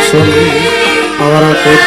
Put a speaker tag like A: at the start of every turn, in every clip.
A: Sri Mahabharata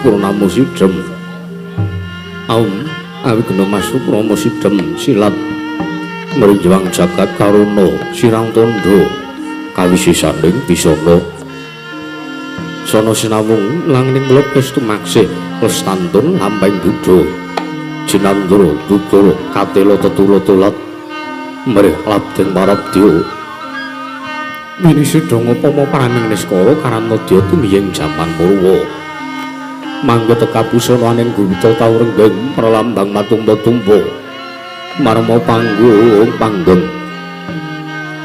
A: Purnama sidhem aum awigena mastu purnama sidhem silat mrinjewang jagat karuna sirang tandha kawisisaning bisana sana sinawung langning mlebes tumaksih lestantun lampahing duda jinandra tutur katela tetula tulat mrih labdeng parabdya minisida ngupama paraning niskara karanadya tumiyeng jaman Purwa mangga tekabusana aning guwita tau renggeng pralambang matumpa-tumpa marma panggung panggeng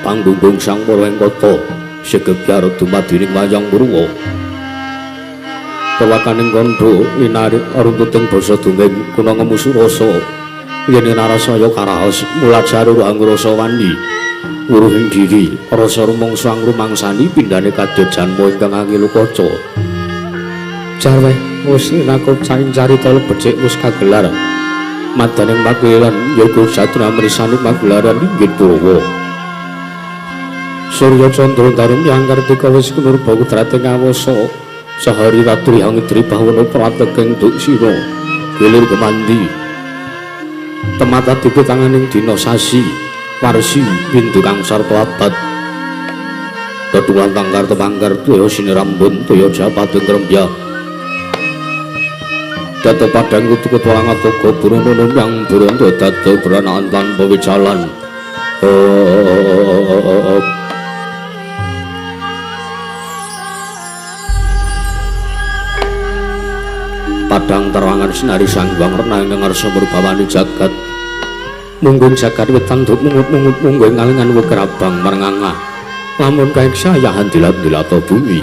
A: panggunggung sang Purwengkata segebyar dumadining wayang Purwa pewakaning kandha linari runtuting basa dongeng kuna ngemusu rasa yen narasaya karaos mulajar angrasa wani wuruhing diri rasa rumangsa angrumangsani pindhane kadya janma ingkang angilu kaca jarweh wis nakop saing carita becik wis kagelar madaning magelan yoga satria mrisani pagelaran inggih Purwa Surya Candra Darum yang Kartika wis kunurba kudrate ngawasa sahari ratri hangidri bawana pratekeng duksira gilir kemandi temata dipe tanganing dina sasi warsi windu kang sarta abad tetulan tangkar tepangkar toya sinirambun toya japadeng rembya data padang kutu ketulang atau burung yang burung data beranaan tanpa wicalan. Padang terangan sinari sangguang renang ngarsa murbawani jagat munggung jagat wetan duk mungut-mungut munggung ngalengan wekerabang merengangah lamun kaeksayahan dilat-dilata bumi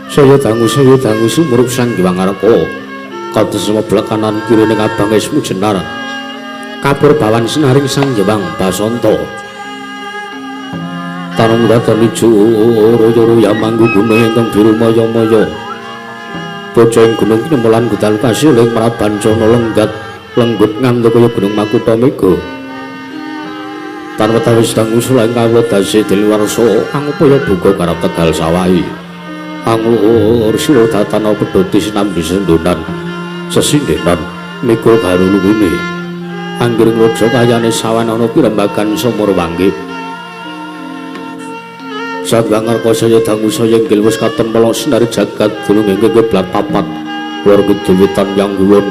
A: saya dangu sumurup sang Hyang Arka kados semeblek kanan kiri ning abang esmu jenar kapur bawan sinaring sang Hyang Basanta tarung datan ijo royo ya manggu gunung ingkang biru maya-maya bocah ing gunung kinemulan gudal kasiling mrabancana lenggat lenggut ngantuk kaya gunung Makutha Mega tan wetawis dangu sulaing kawula dase diliwarsa angupaya buka karep tegal sawahi anglur sira datana pedhoti sinambi sendonan sesindenan mikul karo luwine angger ngrojo kayane sawan ana pirembagan sumur wangge Sang Arka saya dangu saya inggil wis katemel sinari jagat dunung ingkang kiblat papat lor kidul wetan yang kulon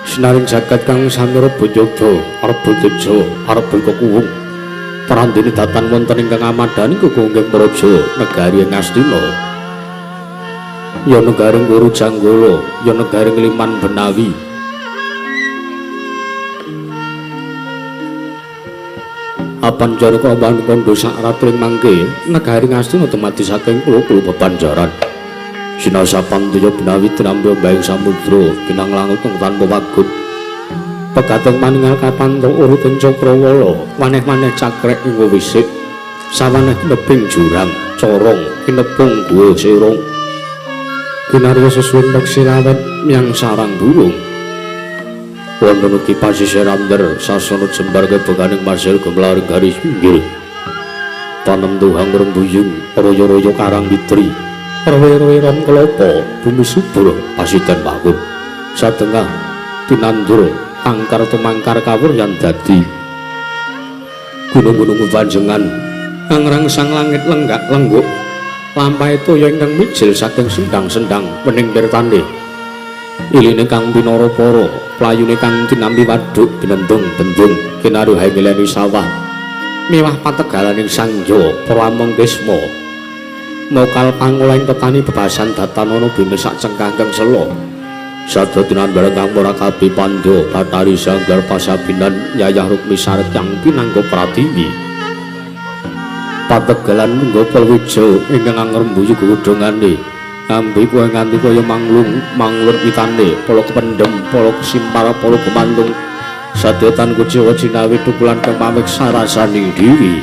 A: sinaring jagat kang sami reba yoga arba teja arba kekuwung prandene datan wonten ingkang amadani kukungging praja negari Ngastina ya negari Guru Janggala ya negari Liman Benawi Apanjara kraban kandha sak raturing mangke negari Ngastina dumadi saking pulo-pulo bebanjaran. Sinasapan toya benawi tinampi mbayang samudra pinang langut tanpa wagut. Pegateng paningal kapanto uruting cakrawala maneh-maneh cakrek ing wisik. Sawaneh kineping jurang, corong, kinepung guwa serong. Kinarya sesuwun peksi lawet miyang sarang burung. Wonten ugi pasisir amber sasana jembar kebeganing pasir gemlaring garis pinggir. Panemtuhang rembuyung royo-royo karang witri. Rowe-rowe ron kelapa bumi subur pasiten wawur. Satengah tinandur tangkar tumangkar kawur yan dadi. Gunung-gunung panjenengan angrangsang langit lenggak lengguk. Lampahe toya ingkang mijil saking sendang-sendang wening tirtane. Iline kang pinara para, playune kang tinampi waduk binendung bendung kinaruh ngeleni sawah. Miwah pategalaning sangya pramong Kisma. Mokal pangolahing petani bebasan datanana bumi sak cengkangkeng sela. Sadadinan bareng kang ora kabeh pandha Bathari Sanggar Pasabinan Yayah Rukmi Sarek yang pinangka pratiwi. Pategalan munggo palwija ingkang angrembuyu godhongane. Ambi kowe nganti kaya manglung manglur witane, pala kependhem, pala kesimpar, pala kemantung. Sadetan kuciwa jinawi tukulan kang pamiksa rasaning diri.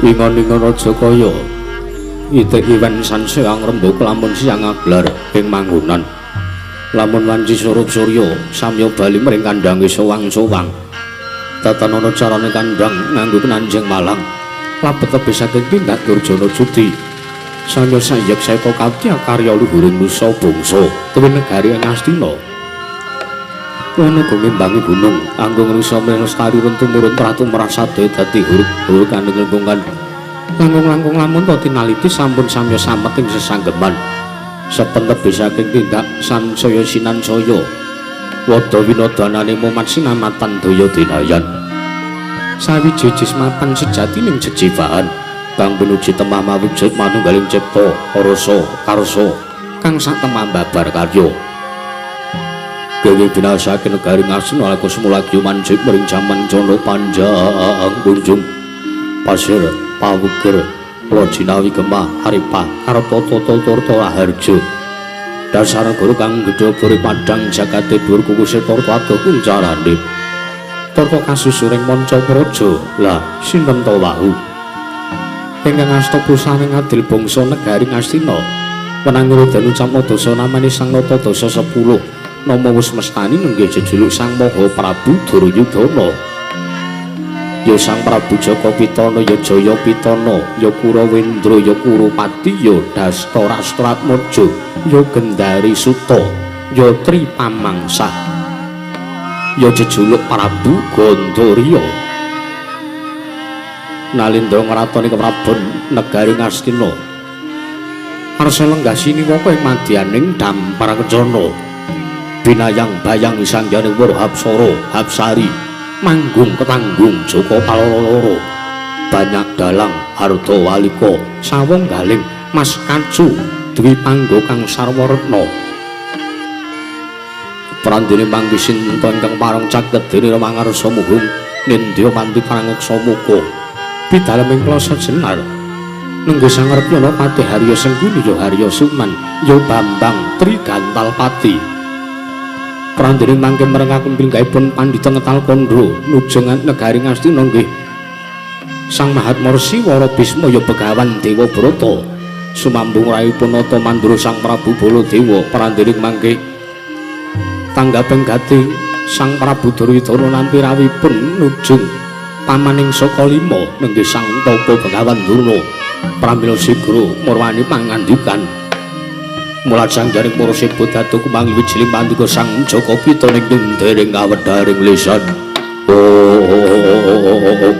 A: Ingon-ingon aja kaya itik iwen sansaya ngrembug lamun siang aglar ing manggonan. Lamun wanci surup surya samya bali mring kandhange sowang-sowang. Tatanana carane kandhang nganggo penanjing malang. Labet tebih saking tindak Durjana Judi. Samya sayek saeka kadya karya luhuring nusa bangsa tuwin negari Ngastina. Ana gumimbangi gunung anggo ngrusa lestari run tumurun trah tumrah sadaya dadi huruf-huruf kandheng lingkungan. Langkung-langkung lamun ta tinaliti sampun samya samet ing sesanggeman. Sepen tebih saking tindak sansaya sinansaya. Wada winodanane mumat sinamatan daya dinayan. Sawiji jismatan sejatining jejiwaan kang pinuji temah mawujud manunggaling cipta rasa karsa kang sak temah babar karya. Dewi binasake negari Ngastina laku semulagya manjik mring jaman jana panjang kunjung. Pasir pawuger lajinawi gemah aripah karta tata turta raharja. Dasar guru kang gedhe buri padhang jagate dhuwur kukuse tarta adoh kuncarane. Tarta kasusuring manca praja. Lah sinten ta wau? Ingkang asta pusane ngadil bangsa negari Ngastina. Wenang udan ucap dasa namane Sang Nata Dasa 10. Nama wis mestani nenggih jejuluk Sang Maha Prabu Duryudana. Ya Sang Prabu Jaka Pitana, ya Jaya Pitana, ya Kurawendra, ya Kurupati, ya Dastarastratmaja, ya Gendari Suta, ya Tri Pamangsa, ya jejuluk Prabu Gandharya. Nalindra ngratoni keprabon negari Ngastina. Arsa lenggah siniwaka ing madyaning Dampar Kencana. Binayang bayang sangyane Wara Hapsara Hapsari manggung ketanggung Jaka Paloro banyak dalang Harta Walika sawong galing Mas Kacu Dwi Pangga kang sarwa retna prandene manggi sinta ingkang pareng caket dene mangarsa muhung nindya kanthi pangreksa muka pidalem ing klasa jenar nenggo sangrepyana Patih Harya Sengguni ya Harya Suman ya Bambang Trigantalpati. Prandene mangke merengaken pinggaipun pandhita ngetal kandha nuju negari Ngastina nggih Sang Mahatma Rsi Wara Bisma ya Begawan Dewa Brata sumambung raipun nata mandura Sang Prabu Baladewa. Prandene mangke tanggaping gati Sang Prabu Duryudana nampi rawuhipun nujung pamaning saka lima nenggih Sang Tapa Begawan Durna. Pramila sigra murwani pangandikan. Mula sanggaring para seba dadu kumangi wijiling pandika Sang Jaka Pitana ing dereng kawedharing lisan. Oh.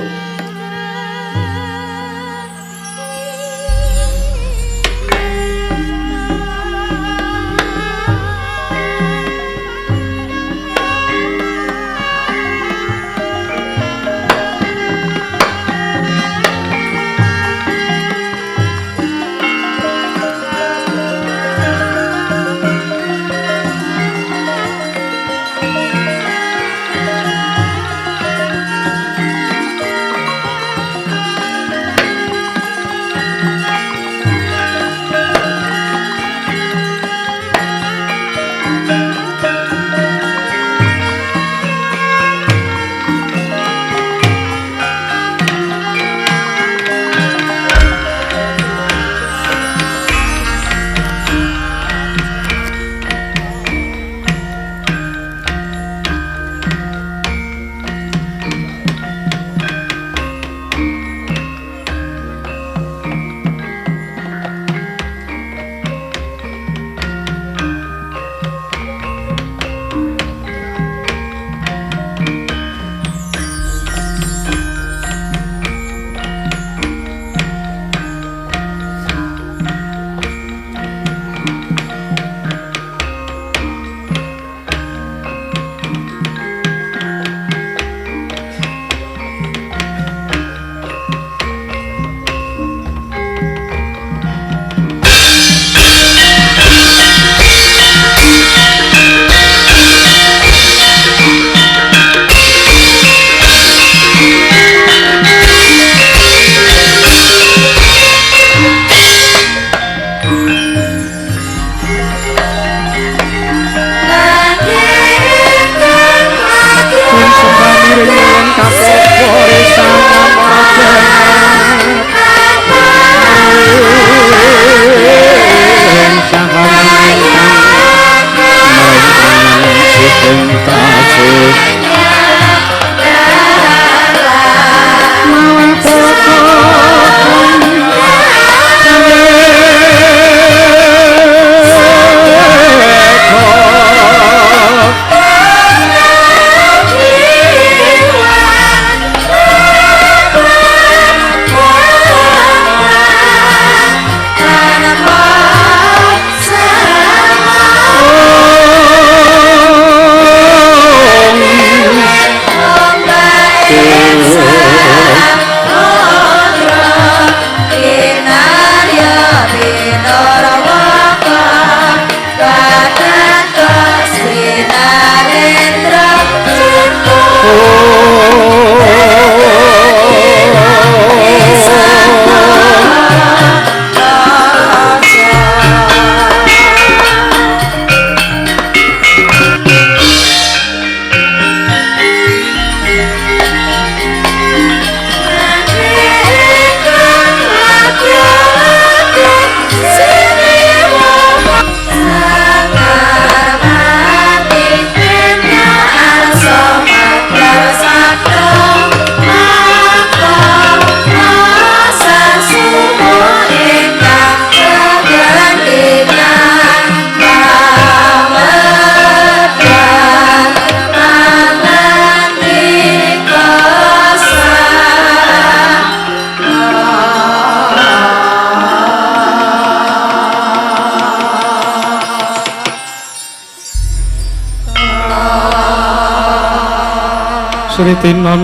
A: Sritinon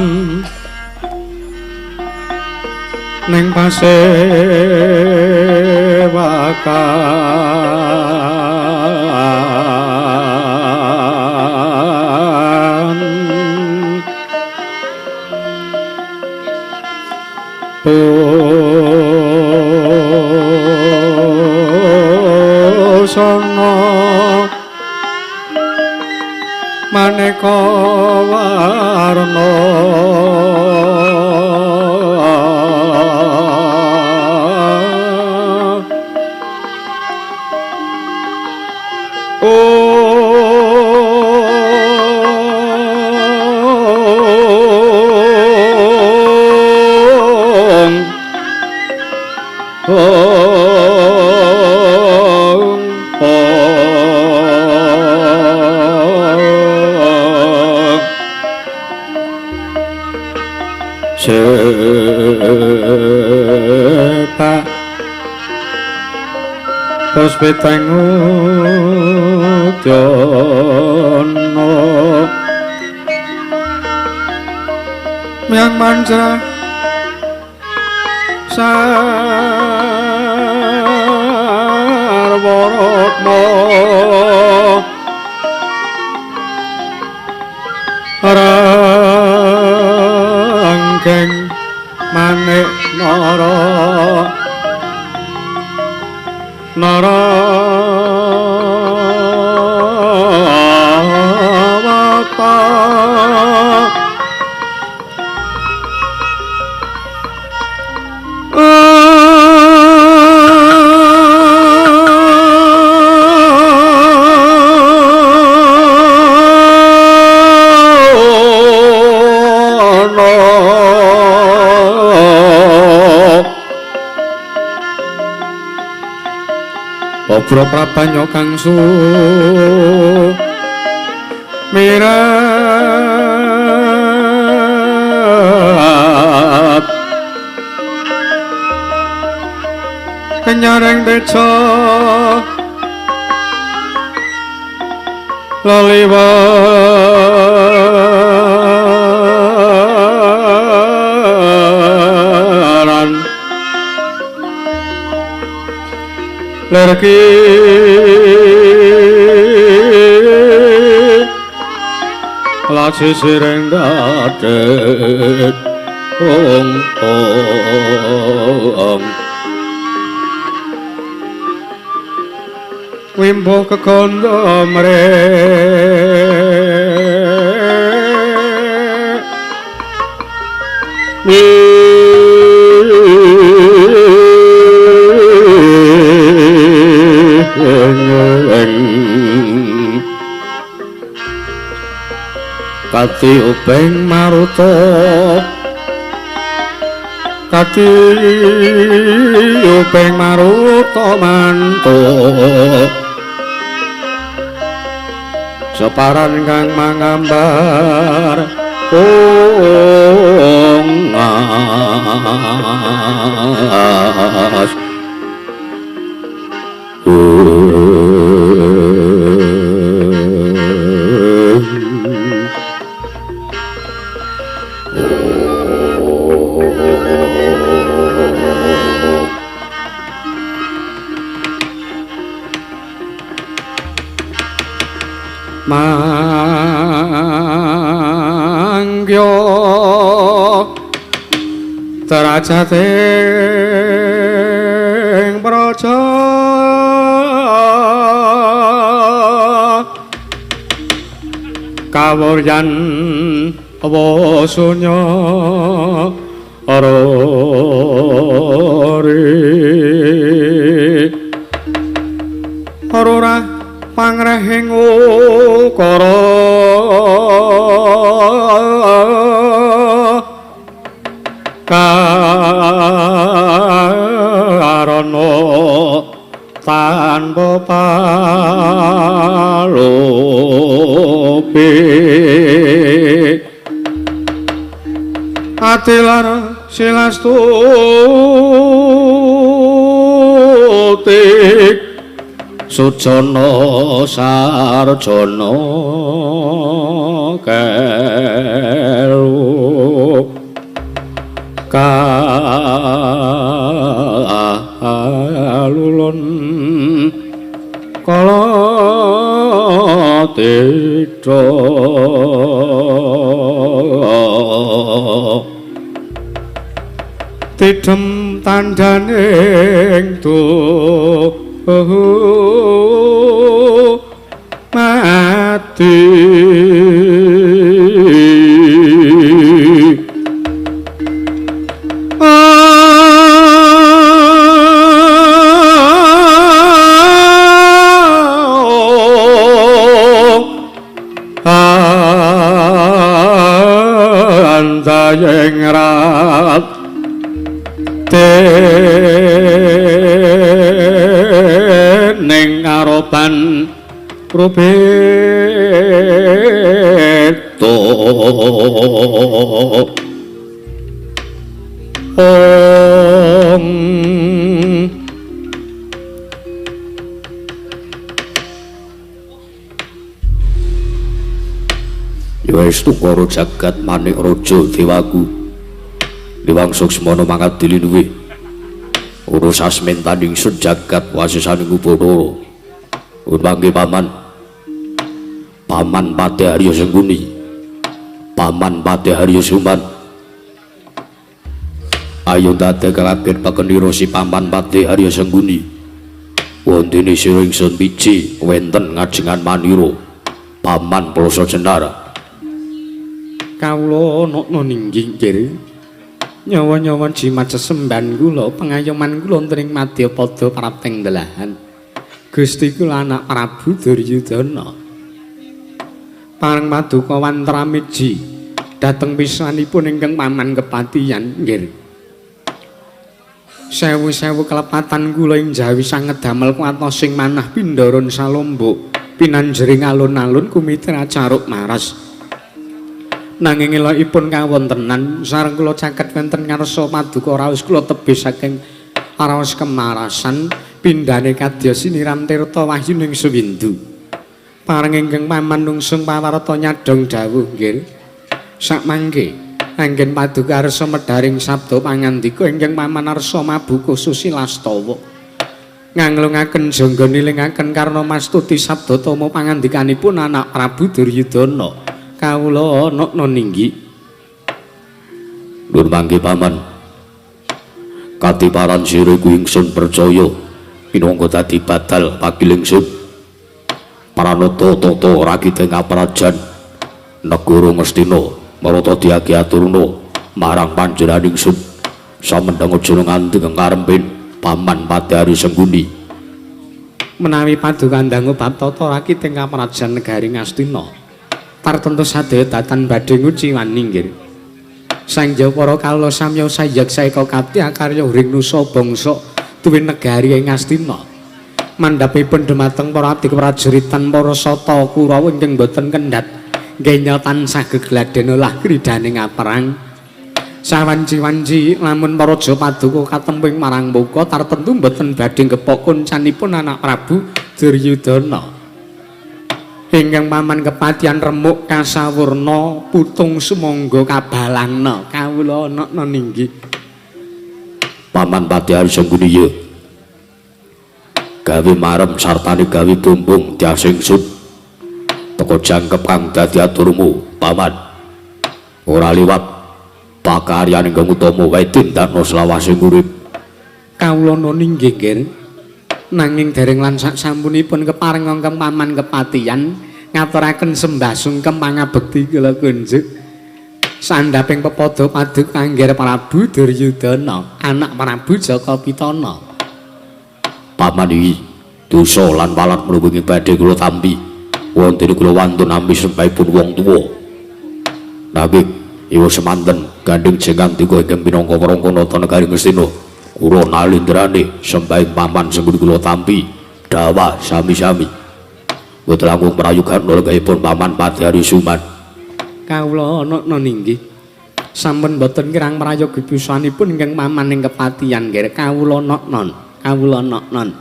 A: ning pasewakan busana maneka warna Sepak puspiteng udyana myang manca sarwa ratna rangkeng manik nara nara wata Obro prabanya kang sumirat kenyareng teja leliweran lerki laci sireng dadet ong ong wimbo kekondo mre Kati upeng maruta kati upeng maruta mantuk separan kang mangambar ungas. Manggyo derajating praja kawuryan wasunya arori arora pangrehing ukara karana tanpa palupi atilar silastuti sujana sarjana kelwi.
B: Tidem tandhaning mati. Andayeng rat ning aroban rubeto. Ong
A: Ya wis tukara jagat manik raja dewaku. Liwang suksmana mangkat dilinuwih. Urus asmentaning ingsun jagat wasisaning Ubathara. Mangke paman. Paman Patih Arya Sengkuni. Paman Patih Arya Suman. Ayo ndadek kaget pekenira si Paman Patih Arya Sengkuni. Wontene sira ingsun piji wenten ngajengan manira. Paman Ploso Jenar.
B: Kawula ana ninggi nggih. Nyawa-nyawa jimat sesembahan kula, pengayoman kula wonten ing madyapada prapteng delahan. Gusti kula anak Prabu Duryudana. Pareng paduka wantramiji dhateng pisanipun ingkang paman kepatihan nggih. Sewu-sewu kelepatan kula ing Jawi sanget damel kuatosing manah pindharan salombo pinanjering alun-alun kumitra caruk maras. Nanging elokipun kawontenan sareng kula caket wonten ngarsa paduka raos kula tebih saking raos kemarasan pindhane kadya siniram tirta wahyuning suwindu. Pareng ingkang paman nungsung pawarta nyadhong dawuh nggih. Sakmangke anggen paduka arsa medharing sabda pangandika ingkang paman arsa mabuka susilastawa. Nganglungaken jangga nilingaken karna mastuti sabda tama pangandikanipun anak Prabu Duryudana. Kawula ana ninggi.
A: Nur mangke paman. Katiparan sira iku ingsun percaya minangka dadi badal pakil ingsun. Pranata tata rakite ngaprajan negara Ngastina marata diagi aturna marang panjenengan ingsun. Samendhang aja nganti karempin Paman Patih Arya Sengkuni.
B: Menawi paduka ndangu bab tata rakite ngaprajan negari Ngastina, tartentu sadaya datan badhe nguciwani nggih. Sangja para kawula samya sayek saeka kapti akarya huring nusa bangsa tuwin negari ing Ngastina. Mandhapipun dumateng para abdi prajuritan para sata Kurawa ingkang boten kendhat genya tansah gegladhen olah kridane ngaperang. Sawanci-wanci lamun para raja paduka katemping marang muka tartentu boten badhe gepok koncanipun anak Prabu Duryudana. Ingkang paman kepatihan remuk kasawurna putung sumangga kabalangna kawula ana ninggi.
A: Paman Patih Arya Sengkuni ya gawe marem sartane gawe bumbung tias ingsun teka jangkep kang dadi aturmu paman. Ora liwat pakaryan ingkang utama wae tindakna selawase urip.
B: Kawula ana ninggi nggih. Nanging dereng lan sasampunipun kepareng ingkang paman kepatihan ngaturaken sembah sungkem pangabekti kula kunjuk. Sandhaping pepadha paduka Angger Prabu Duryudana, anak Prabu Jaka Pitana.
A: Paman iki dosa lan walat mlubungi badhe kula tampi. Wonten kula wantun nampi sembahipun wong tuwa. Nanging iwa semanten gandeng jengandika ingkang minangka warangka nata negari Ngastina. Kula nalindrane sembahing paman sengkuni kula tampi dawa sami-sami. Mboten langkung prayugan lenggahipun paman Patih Arya Suman.
B: Kawula ana ninggi. Sampun boten kirang prayogi pisanipun ingkang paman ing kepatihan nggih. Kawula noknon, kawula noknon.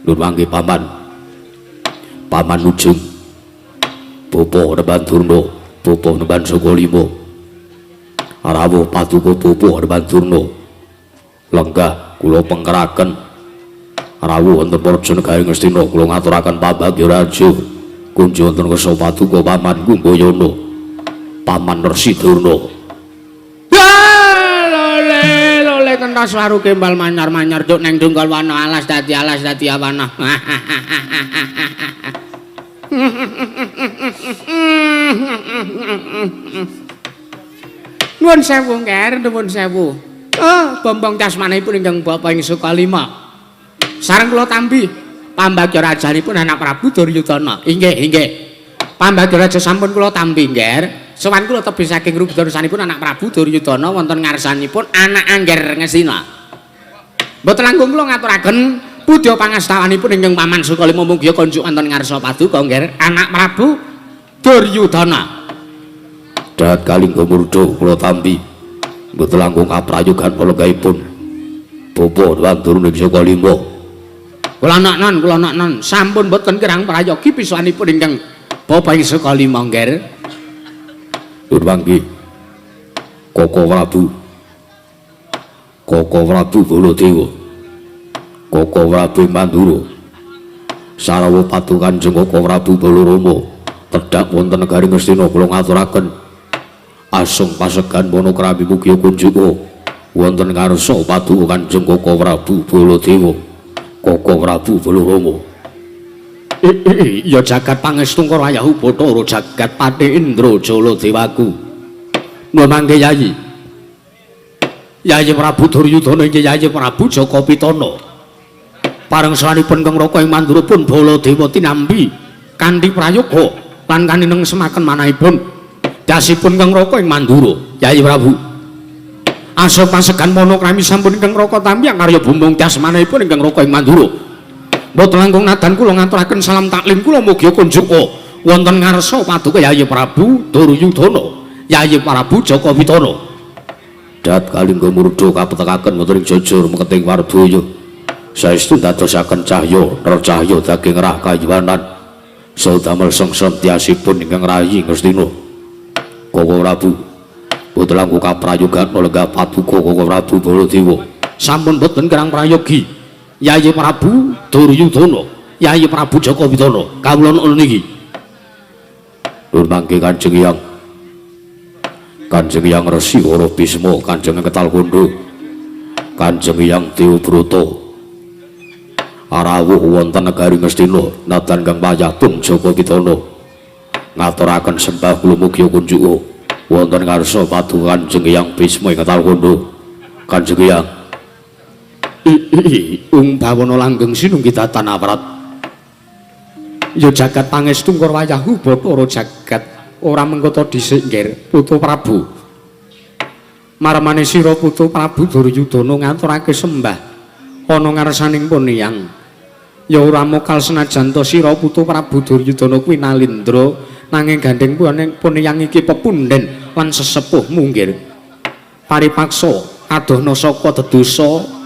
A: Nur mangke paman. Paman Ujung. Bapa Nemban Durna, Bapa Nemban Sukalima. Rawuh paduka Bapa Nemban Durna. Lenggah kula pengkeraken rawuh wonten Praja Negari Ngastina kula ngaturaken pambagya raja kunjo wonten kersa paduka paman Kumbayana Paman Resi Durna.
B: Lole lole Entos waru kembal manyar-manyar juk neng dungkal wana alas dadi awana. Nuwun sewu, Nger, nuwun sewu. Oh, bombong casmanipun ingkang bapa ing Sukalima. Sareng kula tampi pambagya rajanipun anak Prabu Duryudana. Inggih, inggih. Pambagya raja sampun kula tampi, Nger. Sowan kula tebih saking rubdarasanipun anak Prabu Duryudana wonten ngarsanipun anak Angger Ngestina. Mboten langkung kula ngaturaken pudya pangastawanipun ingkang Paman Sukalima mugi kunjuk wonten ngarsa paduka, Nger, anak Prabu Duryudana.
A: Dat kalingga murda kula tampi. Mboten langkung kaprayogan palenggahipun bapa Wandurun ing Sukalima.
B: Kula naknan, kula naknan, sampun mboten kirang prayogi pisanipun ingkang bapa ing Sukalima, Nger.
A: Nuwun mangke Koko Prabu. Koko Prabu Baladewa. Koko Prabu Mandura. Sarawa padu Kanjeng Koko Prabu Balarama tedhak wonten negari Ngastina kula ngaturaken asung pasegan panakrami mugi kunjuka wonten ngarsa paduka Kanjeng Koko Prabu Baladewa. Koko Prabu Balarama.
B: Ya jagat pangestu karo ayahu Bathara jagat Patih Indra Jala Dewaku. Nuwun mangke Yayi. Yayi Prabu Duryudana inggih Yayi Prabu Jaka Pitana. Pareng sawanipun Kang Raka ing Mandura pun Baladewa tinampi kanthi prayoga lan kanineng semaken manahipun dasipun Kang Raka ing Mandura. Yayi Prabu. Asa pasegan panakrami sampun Kang Raka tampi karya bumbung dasmanipun ingkang Raka ing Mandura. Mboten langkung nadan kula ngaturaken salam taklim kula mugi kunjuka wonten ngarsa paduka Yayi Prabu Duryudana, Yayi Prabu Jaka Pitana.
A: Dat kalingga murda kapetekaken wonten ing jajur meketing wardaya. Saestu dadosaken cahya nercahya daging rah kayuwanan. Saha damel sengsem tiasipun ingkang rayi Ngastina. Koko Prabu mboten langkung kaprayogan lenggah paduka Koko Prabu Baladewa.
B: Sampun boten kirang prayogi Yayi Prabu Duryudana, Yayi Prabu Jaka Pitana. Kawula nuwun niki.
A: Nuwun mangke Kanjeng Hyang. Kanjeng Hyang Resi Wara Bisma, Kanjeng Ketal Kandha, Kanjeng Hyang Dewabrata. Arawuh wonten negari Ngastina nadan kang payah pun Jaka Pitana. Ngaturaken sembah kula mugi kunjuka wonten ngarsa paduka Kanjeng Hyang Bisma ing Ketal Kandha. Kanjeng Hyang
B: Ung bawana langgeng sinunggi datan awrat. Ya jagat pangestu karo ayahu Bathara jagat ora mengkota dhisik, Nger, Putu Prabu. Marmane sira Putu Prabu Duryudana ngaturake sembah ana ngarsaning Poniyang. Ya ora mokal senajan ta sira Putu Prabu Duryudana kuwi nalindra nanging gandeng Poniyang iki pepunden lan sesepuhmu, Nger. Paripaksa adohna saka dedosa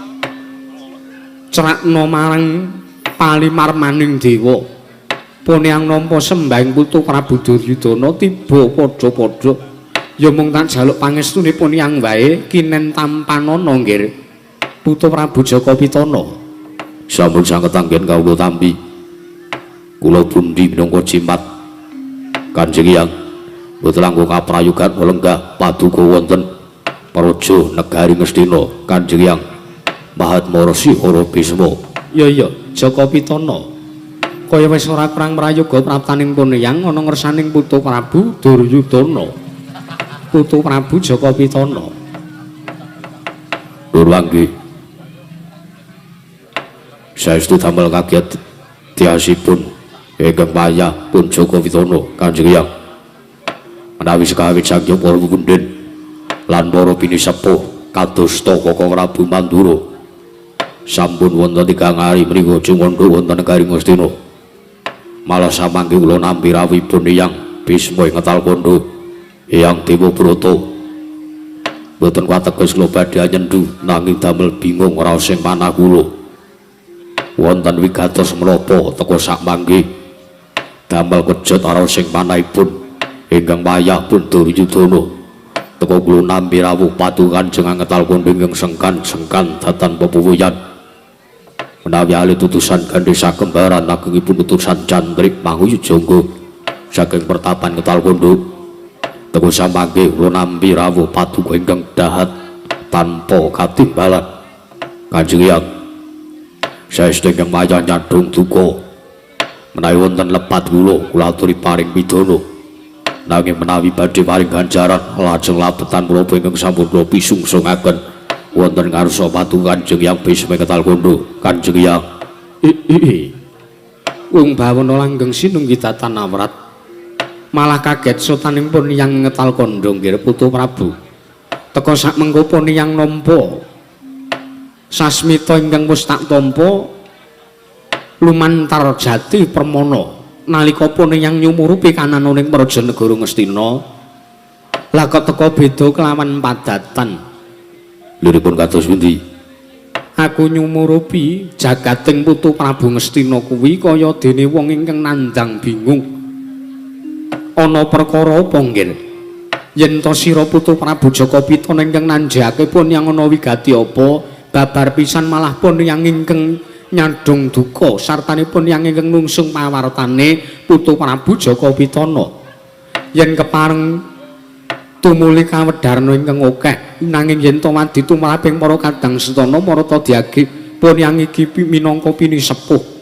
B: cerakna marang palimarmaning dewa. Poniyang nampa sembahing Putu Prabu Duryudana tiba padha-padha. Ya mung tak jaluk pangestune Poniyang wae kinen tampanana, Nggir. Putu Prabu Jaka Pitana.
A: Sampun sanget anggen kawula tampi. Kula pundi minangka jimat Kanjeng Hyang mboten langkung kaprayogan lenggah paduka wonten praja negari Ngastina. Kanjeng Hyang Mahatma Resi Hara Bisma.
B: Ya iya, Jaka Pitana. Kaya wis ora kurang prayoga praptaning Poniyang ana ngersaning Putu Prabu Duryudana. Putu Prabu Jaka Pitana.
A: Nuwun mangke. Saestu damel kaget tiasipun ingkang payah pun Jaka Pitana Kanjeng Hyang. Menawi sekawit saking para punden lan para pinisepuh kados Koko Prabu Mandura sampun wonten tigang ari menika jumandha wonten negari Ngastina. Malah samangke kula nampi rawuhipun Hyang Bisma ing Ngetal Kandha, Hyang Dewabrata. Mboten kateges kula badhe nyendu nanging damel bingung raos ing manah kula. Wonten wigatos menapa teka sakmangke damel kejot raos ing manahipun ingkang wayah pun Duryudana. Teka kula nampi rawuh padu Kanjeng Ngetal Kandha ingkang sengkan-sengkan datan pepuwiyan. Menawi alit utusan gandhe sakembaran agengipun utusan cantrik manguyu jangga saking pertapan Ngetal Kandha. Teka samangke kula nampi rawuh paduka ingkang dahat tanpa katimbalan. Kanjeng Hyang, saestu ingkang wayah nyadhong duka. Menawi wonten lepat kula, kula aturi paring pidana. Nanging menawi badhe paring ganjaran, lajeng labetan menapa ingkang sampun kula pisungsungaken wonten ngarsa paduka Kanjeng Hyang Bisma Ketal Kondo. Kanjeng Hyang. I. Wong bawana langgeng sinunggi datan awrat. Malah kaget sotaning pun yang ngetal kondo nggih Putu Prabu. Teka sak mengko pun yang nampa sasmita ingkang wis tak tampa lumantar jati permana nalika pun yang nyumurupi kananoning praja negara Ngastina. Lah kok teka beda kelawan padatan. Liripun kados pundi? Aku nyumurupi jagating Putu Prabu Ngastina kuwi kaya dene wong ingkang nandhang bingung. Ana perkara apa nggih? Yen to sira Putu Prabu Jaka Pitana ingkang nanjake pun yang ana wigati apa, babar pisan malah pun yang ingkang nyadhong duka sartanipun yang ingkang nungsung pawartane Putu Prabu Jaka Pitana. Yen kepareng tumuli kawedharna ingkang akeh, nanging yen to wadi tumraping para kadang setana marata diagi pun yang iki minangka pinisepuh.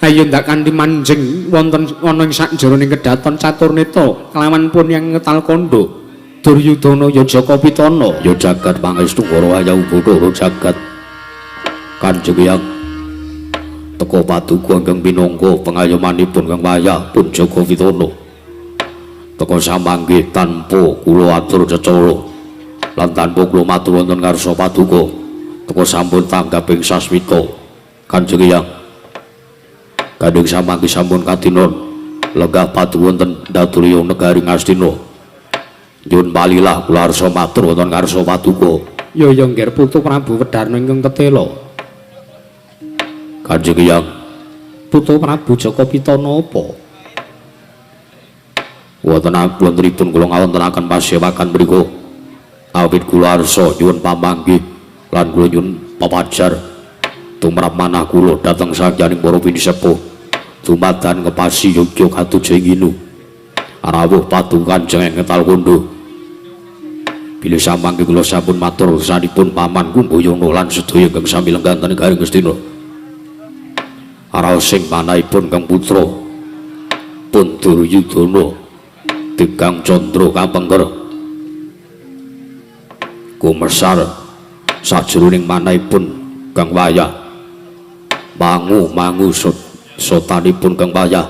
A: Ayo ndak kanthi manjing wonten ana ing sakjroning kedaton Caturneta kelawan pun yang ngetal kondo Duryudana ya Jaka Pitana. Ya jagat pangestu Kurawa Bathara jagat. Kanjeng Hyang, teka paduka ingkang minangka pengayomanipun Kang Wayah pun Jaka Pitana. Teka samangke tanpa kula atur cecara lan tanpa kula matur wonten ngarsa paduka, teka sampun tanggaping sasmita. Kanjeng Hyang, gandeng samangke sampun katinon lenggah padu wonten Daturya negari Ngastina. Nyuwun palilah kula arsa matur wonten ngarsa paduka. Ya ya nggih Putu Prabu wedharna ingkang tetela. Kanjeng Hyang, Putu Prabu Jaka Pitana apa? Wonten wontenipun kula ngawontenaken pasewakan mriku. Awit kula arsa nyuwun pamanggih lan kula nyuwun papajar tumrap manah kula dhateng sangyaning para pinisepuh dumadan ngepasi yogya katuja ing inu. Rawuh paduka Kanjeng Ngetal Kondo. Bilih samangke kula sampun matur sanipun Paman Kumbayana lan sedaya ingkang sami lenggah wonten negari Ngastina. Raosing manahipun Kang Putra pun Duryudana Degang Candra kapengker kumesar sajroning manahipun Kang Wayah. Mangu-mangu sotanipun Kang Wayah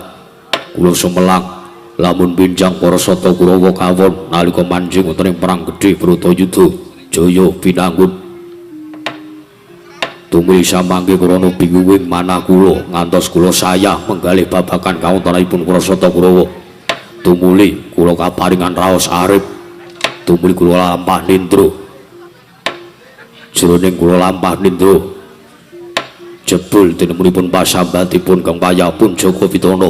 A: kula sumelang lamun binjang para sata Kurawa kawon nalika manjing wonten ing perang gedhe Bratayuda jaya binangun. Tumuli samangke krana bingunguing manah kula ngantos kula sayah menggalih babagan kawontenanipun para sata Kurawa. Tumuli kula kaparingan raos arif, tumuli kula lampah nindra. Jroning kula lampah nindra jebul tinemunipun pasambatipun Kang Wayah pun Jaka Pitana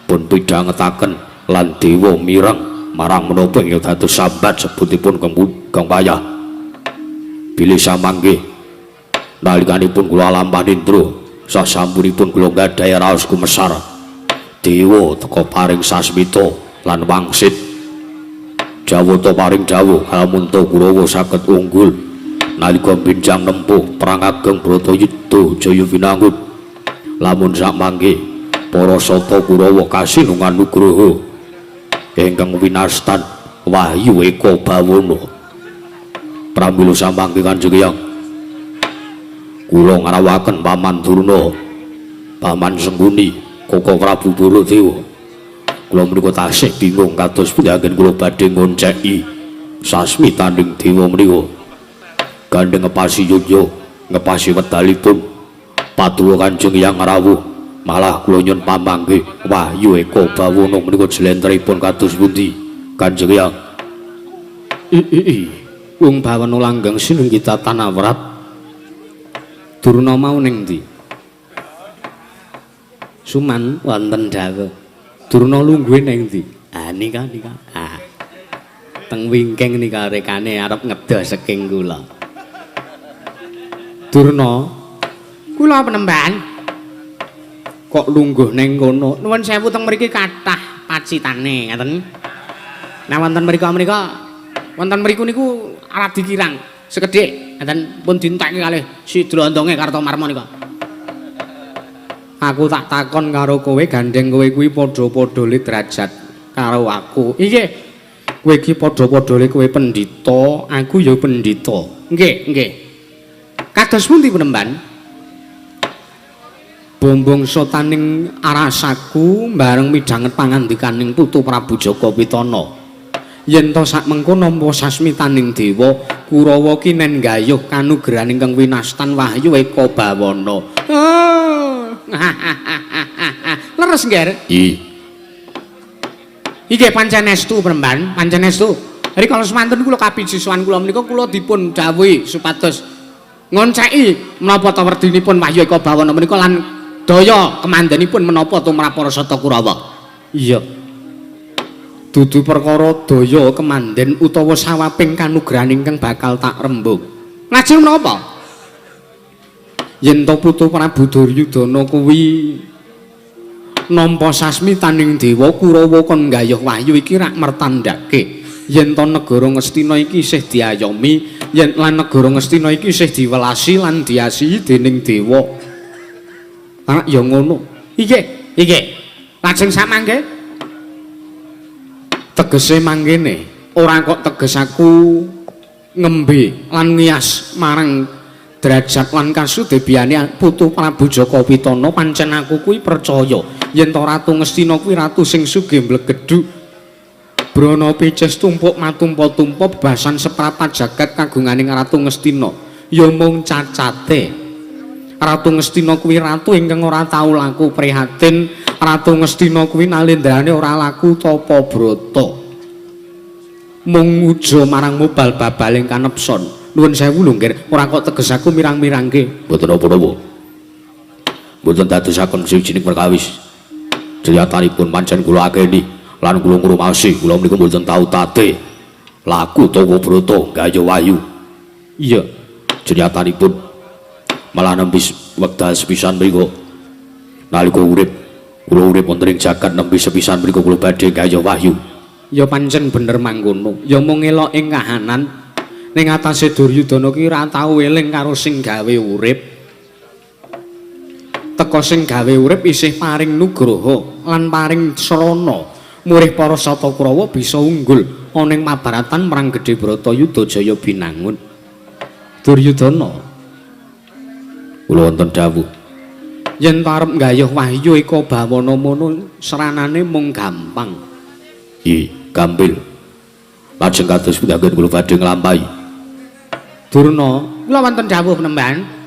A: pun pidhangetaken lan dewa mireng marang menapa ing dados sambat sebutipun Kang Wayah. Bilih samangke nalikanipun kula lampah nindra sasampunipun kula gadhahi raos kumesar, dewa teka paring sasmita lan wangsit. Jawata paring dawuh kalamunta Kurawa saged unggul nalika benjang nempuh perang ageng Bratayuda jaya binangun. Lamun sakmangke para sata Kurawa kasinungan nugraha ingkang winastan Wahyu Eka Bawana. Pramila samangke Kanjeng Hyang, kula ngrawuhaken Paman Durna, Paman Sengkuni, Koko Prabu Baladewa. Kula menika tasih bingung kados pundi anggen kula badhe ngonceki sasmitaning dewa menika. Gandeng ngepasi yogya, ngepasi wedalipun paduka Kanjeng Hyang rawuh, malah kula nyuwun pamanggih Wahyu Eka Bawana menika jlentrehipun kados pundi Kanjeng Hyang? I. Wong bawana langgeng sinunggi tatan awrat. Durna mau ning ndi? Suman wonten dawuh. Durna lungguhe ning ndi? Ah nika nika. Ah. Teng wingking nika rekane arep ngedoh saking kula. Durna, kula penemban. Kok lungguh ning kono? Nuwun sewu teng mriki kathah pacitane ngaten. Nah wonten mriku menika wonten mriku niku radi kirang sekedhik.
B: Enten pun dintekke kalih si Drondonge Kartomarma nika. Aku tak takon karo kowe, gandeng kowe kuwi padha-padha le derajat karo aku. Inggih. Kowe iki padha-padha le kowe pendhita, aku ya pendhita. Nggih, nggih. Kados pundi penemban? Bombong sotaning arasaku bareng midhanget pangandikaning Putu Prabu Jaka Pitana. Yen to sak mengko nampa sasmitaning dewa Kurawa ki nen gayuh kanugrahan ingkang winastan Wahyu Eka Bawana. Oh. Leres nggih.
A: I.
B: Inggih pancen estu Premban, pancen estu. Rikala semanten kula kapijisuan kula menika kula dipun dhawuhi supados ngonceki menapa ta werdinipun Wahyu Eka Bawana menika lan daya kemandenipun menapa tumrap para Sata Kurawa. Iya. Dudu perkara daya kemanden utawa sawaping kanugrahan ingkang bakal tak rembug. Lajeng menapa? Yen to Putu Prabu Duryudana kuwi nampa sasmitaning dewa Kurawa kon nggayuh wahyu iki rak mertandhake yen to negara Ngastina iki isih diayomi, yen lan negara Ngastina iki isih diwelasi lan diasihi dening dewa. Ah ya ngono. Inggih, inggih. Lajeng samangke tegese mangkene, ora kok teges aku ngembe lan ngiyas marang derajat lan kasudebyane Putu Prabu Jaka Pitana. Pancen aku kuwi percaya yen to Ratu Ngastina kuwi ratu sing sugih mblegedhu brana picis tumpuk matumpa-tumpa bebasan seprapat jagat kagunganing Ratu Ngastina. Ya mung cacate Ratu Ngastina kuwi ratu ingkang ora tau laku prihatin. Ratu Ngastina kuwi nalendrane ora laku tapa brata, mung nguja marang mubal babaling kanepson. Nuwun sewu lho nggih, ora kok teges aku mirang-mirangke.
A: Mboten napa-napa. Mboten dadosaken sijining perkawis. Jeyatanipun pancen kula akeni lan kula ngrumaosi kula menika mboten tau tate laku tapa brata gayuh wahyu.
B: Iya.
A: Jeyatanipun malah nembe wekdal sepisan mriku nalika urip kula urip wonten ing jagat nembe sepisan mriku kula badhe gayuh wahyu.
B: Ya pancen bener mangkono. Ya mung elok ing kahanan ning atase Duryudana ki ora tau eling karo sing gawe urip. Teka sing gawe urip isih paring nugraha lan paring srana murih para Sata Kurawa bisa unggul ana ing mabaratan marang Gedhe Bratayuda Jaya Binangun. Duryudana,
A: kula wonten dawuh,
B: yen arep nggayuh Wahyu Eka Bawana mono seranane mung gampang.
A: I, gampil. Lajeng kados pundi kula badhe nglampahi?
B: Durna, kula wonten dawuh penemban.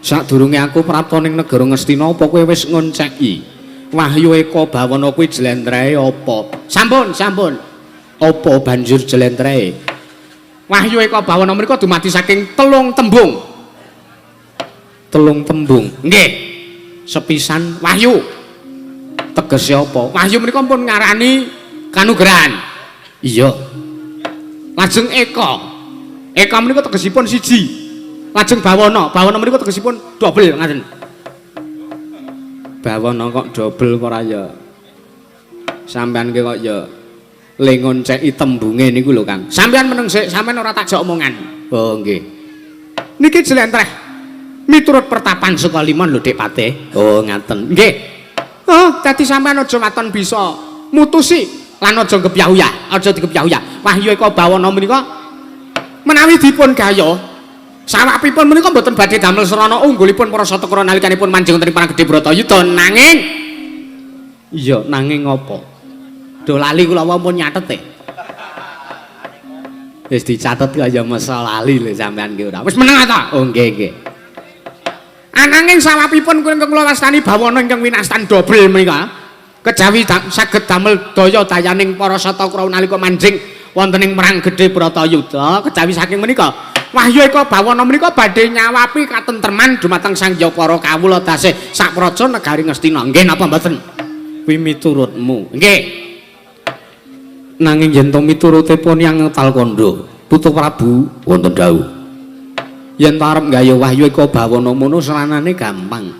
B: Sadurunge aku prapta ning negara Ngastina apa kowe wis ngonceki Wahyu Eka Bawana kuwi jlentrehe apa? Sampun, sampun. Apa banjur jlentrehe? Wahyu Eka Bawana menika dumadi saking telung tembung. Telung tembung. Nggih. Sepisan wahyu. Tegese apa? Wahyu menika pun ngarani kanugrahan. Iya. Lajeng Eka. Eka menika tegesipun siji. Lajeng Bawana. Bawana menika tegesipun dobel ngaten. Bawana kok dobel ora ya? Sampeyan ki kok ya le ngonceki tembunge niku lho Kang. Sampeyan meneng sik, sampeyan ora tak jak omongan. Oh nggih. Niki jlentreh miturut pertapan Sukalimon lho Dik Patih. Oh ngaten. Nggih. Oh, dadi sampeyan aja waton bisa mutusi lan aja gebyah-uyah, aja digebyah-uyah. Wahyu Eka Bawana menika menawi dipun gayuh sawapipun menika mboten badhe damel srana unggulipun para Satakura nalikanipun manjing wonten ing Perang Gedhe Bratayuda nanging iya nanging apa? Do lali kula pun nyatet e. Wis dicatet kaya mesa lali lho sampean ki ora. Wis meneng ta? Oh nggih nggih. Ananging sawapipun ingkang kula wastani bawana ingkang winastan dobel menika kejawi saged damel daya dayaning para Satakura nalika manjing wonten ing Perang Gedhe Bratayuda kejawi saking menika Wahyu Eka Bawana menika badhe nyawapi katentreman dumateng Sang Hyang para kawula dasih sapraja negari Ngastina. Nggih napa mboten? Kuwi miturutmu. Nggih. Nanging yen to miturute pun yang ngetal kandha Putu Prabu
A: wonten dawuh,
B: yen to arep nggayuh Wahyu Eka Bawana mono seranane gampang.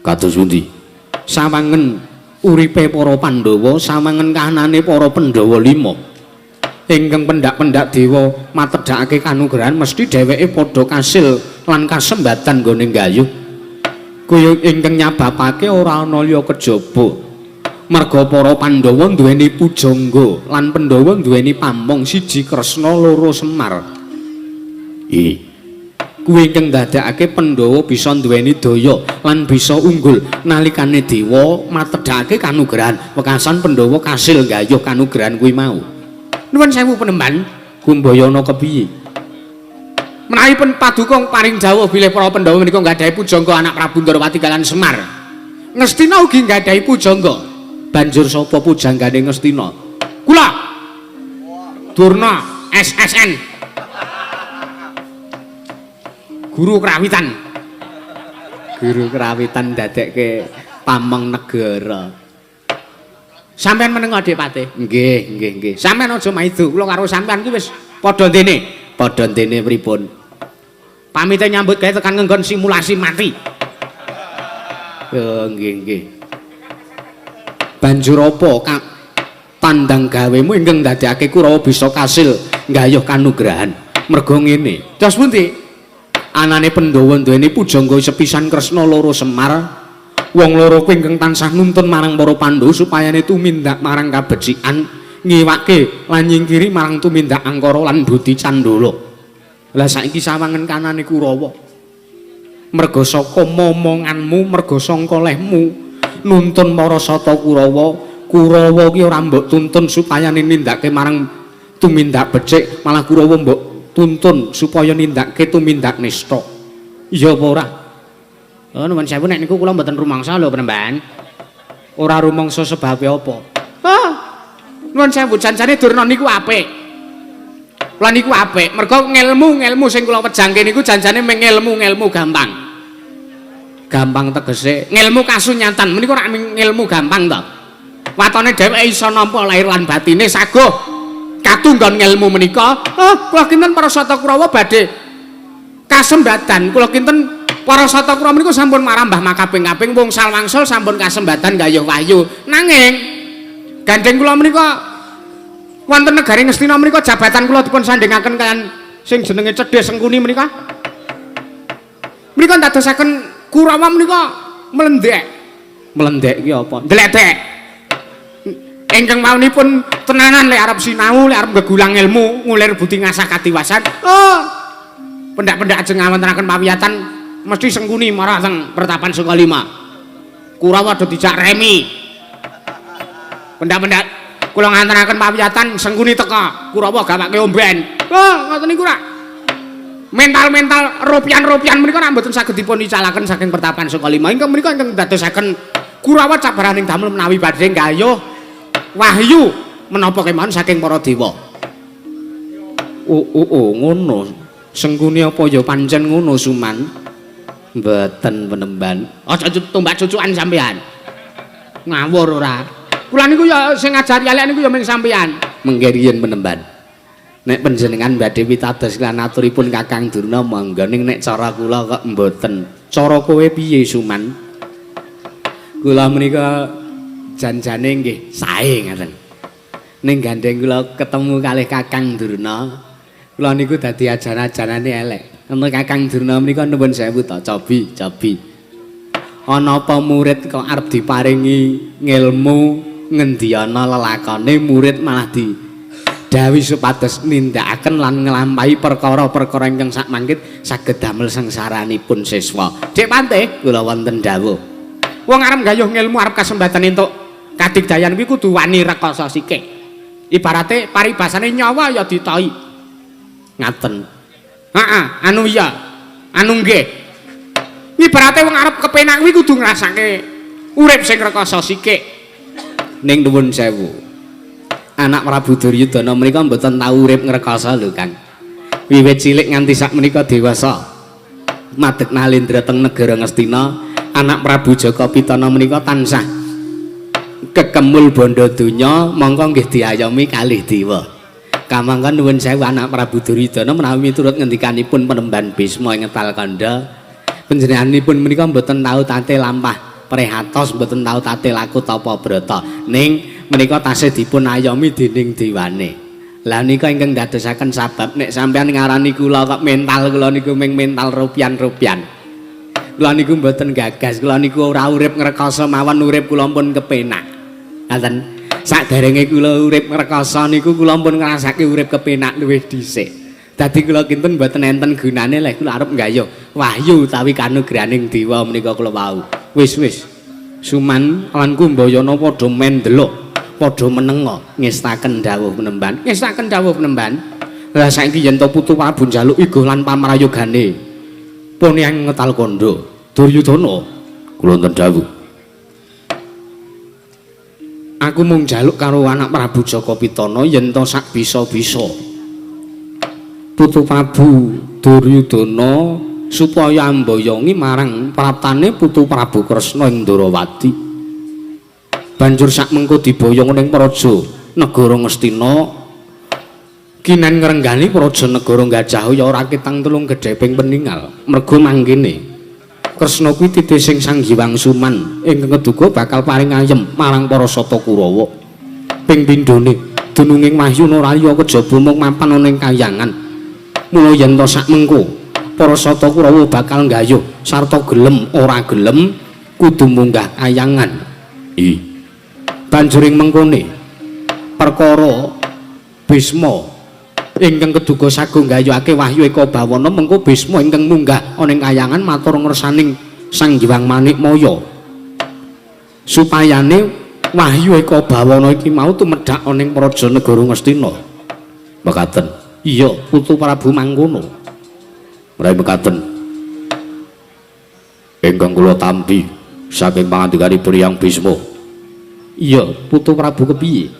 A: Kados pundi?
B: Sawangen uripe para Pandhawa, sawangen kahanane para Pandhawa lima. Ingkang pendak-pendak dewa matedhakake kanugrahan mesti dheweke padha kasil lan kasembatan nggone nggayuh. Kuwi ingkang nyababake ora ana liya kejaba merga para Pandhawa duweni pujangga lan Pandhawa duweni pamong siji Kresna loro Semar. Kuwi ingkang ndadekake Pandhawa bisa duweni daya lan bisa unggul nalikane dewa matedhakake kanugrahan. Wekasan Pandhawa kasil nggayuh kanugrahan kuwi mau. Nuwun sewu penemban, Kumbayana kepiye? Menawi pun paduka paring dawuh bilih para Pandhawa menika nggadahi pujangga anak Prabu Ndorowati kaliyan Semar. Ngastina ugi nggadahi pujangga. Banjur sapa pujanggane Ngastina? Kula. Durna SSN. Guru Krawitan. Guru Krawitan dadekke pamong negara. Sampeyan meneng Dik Patih? Nggih, nggih, nggih. Sampeyan aja maido, kula karo sampeyan ki wis padha ndene. Padha ndene pripun? Pamite nyambut gawe tekan ngenggon simulasi mati. Oh, nggih, nggih. Banjur apa kang tandang gawemu ingkang ndadekake Kurawa bisa kasil nggayuh kanugrahan? Merga ngene. Terus pundi? Anane Pandhawa duweni pujangga sepisan Kresna loro Semar. Wong loro kuwi ingkang tansah nuntun marang para Pandhawa supayane tumindak marang kabecikan, ngiwake lan nyingkiri marang tumindak angkara lan budi candala. Lah saiki sawangen kanane Kurawa. Merga saka momonganmu, merga sangka lehmu nuntun para sata Kurawa, Kurawa ki ora mbok tuntun supaya nindakake marang tumindak becik, malah Kurawa mbok tuntun supaya nindakake tumindak nista. Iya apa ora? Oh, nuwun sewu nek niku kula mboten rumangsa lho penemban. Ora rumangsa sebabe apa? Ah. Nuwun sewu janjane Durna niku apik. Kula niku apik, mergo ngelmu-ngelmu sing kula wejangke niku janjane mung ngelmu-ngelmu gampang. Gampang tegese ngelmu kasunyatan menika ora ngelmu gampang to. Watone dheweke iso nampa lahir lan batine saguh katunggon ngelmu menika. Oh, kula kinten para sata Kurawa badhe kasembatan. Kula kinten para sata Kurawa menika sampun marambah makaping-kaping wong salwangsul sampun kasembatan gayuh wahyu. Nanging gandeng kula menika wonten negari Ngastina menika jabatan kula dipun sandhingaken kaliyan sing jenenge Cedhe Sengkuni menika. Menika ndadosaken Kurawa menika mlendhek. Mlendhek ki apa? Ndledek. Ingkang waunipun tenanan lek arep sinau, lek arep gegulang ilmu, ngulir budi ngasah kadiwasan. Oh. Pendak-pendak ajeng ngawontenaken pawiyatan mesti Sengkuni marah teng pertapan Sukalima. Kurawa do dijak remi. Pendak-pendak kula ngantenaken pawiyatan Sengkuni teka, Kurawa gawake omben. Oh, ngoten niku rak. Mental-mental ropian-ropian menika rak mboten saged dipun icalaken saking pertapan Sukalima. Ingkang menika ingkang ndadosaken Kurawa cabaraning damel menawi badhe nggayuh wahyu menapa kemawon saking para dewa. Oh, oh, oh, ngono. Sengkuni apa ya pancen ngono Suman? Mboten penemban. Aja tumbak cucukan sampean. Ngawur ora. Kula niku ya sing ngajari elek niku ya mung sampean. Mengke riyin penemban. Nek panjenengan badhe pitados lan aturipun Kakang Durna monggo, ning nek cara kula kok mboten. Cara kowe piye Suman? Kula menika janjane nggih sae ngaten. Ning gandeng kula ketemu kalih Kakang Durna, kula niku dadi ajan-ajanane elek. Enten Kakang Durna menika nuwun sewu to, cobi, cobi. Ana apa murid kok arep diparingi ngilmu ngendiana lelakone murid malah di dawuhi supados nindakaken lan nglampahi perkara-perkara ingkang sakmangkit saged damel sangsaranipun siswa. Dik Pantih, kula wonten dawuh. Wong arep nggayuh ngilmu arep kasembatan entuk kadigdayan kuwi kudu wani rekoso sikik. Ibarate paribasane nyawa ya ditoi. Ngaten. Heeh, anu iya. Anu nggih. Ibarate wong arep kepenak kuwi kudu ngrasake urip sing rekoso sikik. Ning nuwun sewu. Anak Prabu Duryudana menika mboten tau urip ngrekoso lho, Kang. Wiwit cilik nganti sak menika dewasa. Madeg nalendra teng negara Ngastina, anak Prabu Jaka Pitana menika tansah kekemul bondo donya mongko nggih diayomi kalih dewa. Kamangka nuwun sewu anak Prabu Duryudana menawi miturut ngendikanipun Penemban Bisma ing Ngetal Kandha, panjenenganipun menika mboten tau tate lampah prihatos, mboten tau tate laku tapa brata. Ning menika tasih dipun ayomi dening dewane. Lah nika ingkang dadosaken sabab nek sampean ngarani kula kok mental kula niku ming mental rupian-rupian. Kula niku mboten gagas, kula niku ora urip ngrekoso mawon, urip kula pun kepenak. Ngaten. Saderenge kula urip ngrekoso niku kula pun ngrasake urip kepenak luwih dhisik. Dadi kula kinten mboten enten gunane lek kula arep nggayuh wahyu utawi kanugrahaning dewa menika kula wau. Wis wis. Suman lan Kumbayana padha mendelok, padha menenga ngestaken dawuh penemban. Ngestaken dawuh penemban. Lah saiki yen to Putu Prabu njaluk iguh lan pamrayogane pun yang ngetal kandha Duryudana,
A: kula wonten dawuh.
B: Aku mung njaluk karo anak Prabu Jaka Pitana yen to sak bisa-bisa Putu Prabu Duryudana supaya amboyongi marang praptane Putu Prabu Kresna ing Ndrawati. Banjur sak mengko diboyong ning praja negara Ngastina, kinen ngrenggani praja negara Gajah ya ora ketang telung gedheping peningal. Merga mangkene Kresna kuwi titising Sang Hyang Suman ingkang keduga bakal paring ayem marang para Sata Kurawa. Ping pindhone dununging wahyu ora liya kejaba mung mapan ana ing kayangan. Mula yen to sak mengko para Sata Kurawa bakal nggayuh sarta gelem ora gelem kudu munggah kayangan.
A: I.
B: Banjuring mengkone perkara Bisma ingkang keduga sagung nggayuhake wahyu Eka Bawana, mengko Bisma ingkang munggah ana ing kayangan matur ngersaning Sang Hyang Manikmaya supayane wahyu Eka Bawana iki mau tumedhak ana ing praja negara Ngastina.
A: Mekaten.
B: Iya, Putu Prabu mangkono.
A: Menawi mekaten ingkang kula tampi saking pangandikanipun Hyang Bisma.
B: Iya, Putu Prabu kepiye?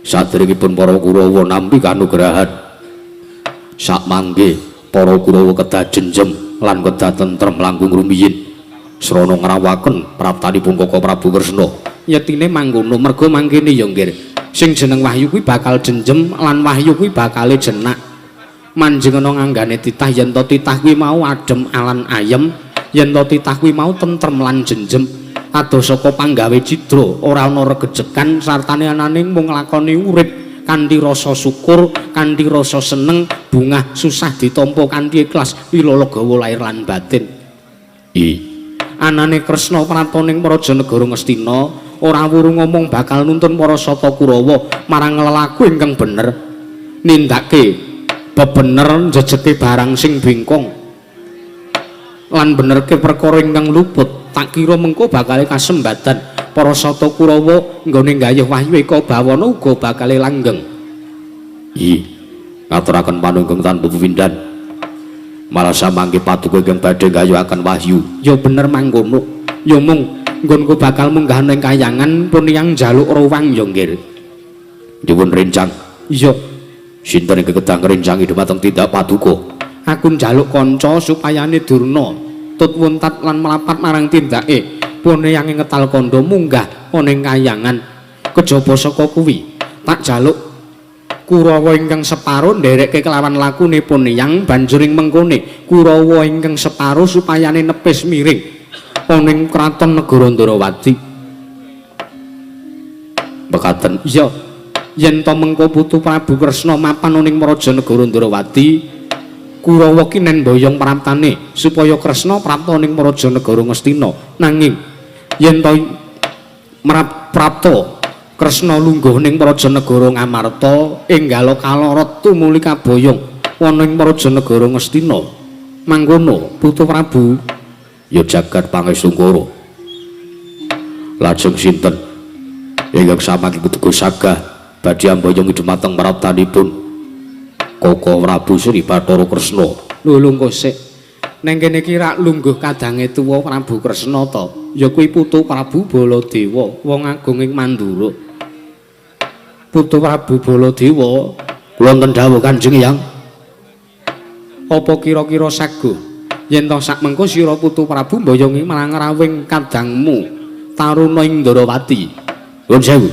A: Saderengipun para Kurawa nampi kanugrahan, sakmangke para Kurawa kedah jenjem lan kedah tentrem langkung rumiyin srana ngrawaken praptanipun Kaka Prabu Kresna.
B: Yetine mangkono, merga mangkene ya nggir, sing jeneng wahyu kuwi bakal jenjem lan wahyu kuwi bakale jenak. Manjengana nganggane titah yen to titah kuwi mau adem alan ayem, yen to titah kuwi mau tentrem lan jenjem. Adoh saka panggawe cidra, ora ana regejekan sartane ananing mung nglakoni urip kanthi rasa syukur, kanthi rasa seneng, bungah susah ditampa kanthi ikhlas, lila legawa lahir lan batin.
A: I.
B: Anane Kresna pratoning praja negara Ngastina ora wuru ngomong bakal nuntun para Sata Kurawa marang lelaku ingkang bener, nindake bebener njejeke barang sing bengkong lan benerke perkara ingkang luput. Tak kira mengko bakale kasembadan para Sata Kurawa nggone nggayuh wahyu Eka Bawana uga bakale langgeng.
A: I. Ngaturaken panunggung tanpa pepindhan. Malah samangke paduka ingkang badhe nggayuhaken wahyu.
B: Ya bener mangkono. Ya mung nggonku bakal munggah ning kayangan pun yang njaluk ruwang ya nggir.
A: Dipun rencang.
B: Iya.
A: Sinten ingkang kedah ngrencangi dhumateng tindak paduka?
B: Aku njaluk kanca supayane Durna tut wuntat lan mlapat marang tindake pun yang ngetal kandha munggah ana ing kayangan. Kejaba saka kuwi tak jaluk Kurawa ingkang separo nderekke kelawan lakune pun yang banjuring mengkone Kurawa ingkang separo supayane nepis miring ana ing kraton negara Ndrawati.
A: Mekaten.
B: Iya. Yen to mengko Putu Prabu Kresna mapan ana ing praja negara Ndrawati, Kurawa kinen mboyong praptane supaya Kresna prapta ning praja negara Ngastina. Nanging yen to prapta Kresna lungguh ning praja negara Ngamarta, enggala kalorot tumuli kaboyong ana ing praja negara Ngastina. Mangkono Putu Prabu.
A: Ya jagat pangestungkara. Lajeng sinten ingkang samangke keduga sagah badhe amboyong dumateng praptanipun Kaka Prabu Sri Bathara Kresna?
B: Lho lungguh sik. Neng kene iki rak lungguh kadange tuwa Prabu Kresna to. Ya kuwi Putu Prabu Baladewa, wong agung ing Mandura. Putu Prabu Baladewa,
A: kula wonten dawuh Kanjeng Hyang.
B: Apa kira-kira saguh yen to sak mengko sira Putu Prabu mboyongi marang rawing kadangmu Taruna ing Ndrawati?
A: Nuwun sewu.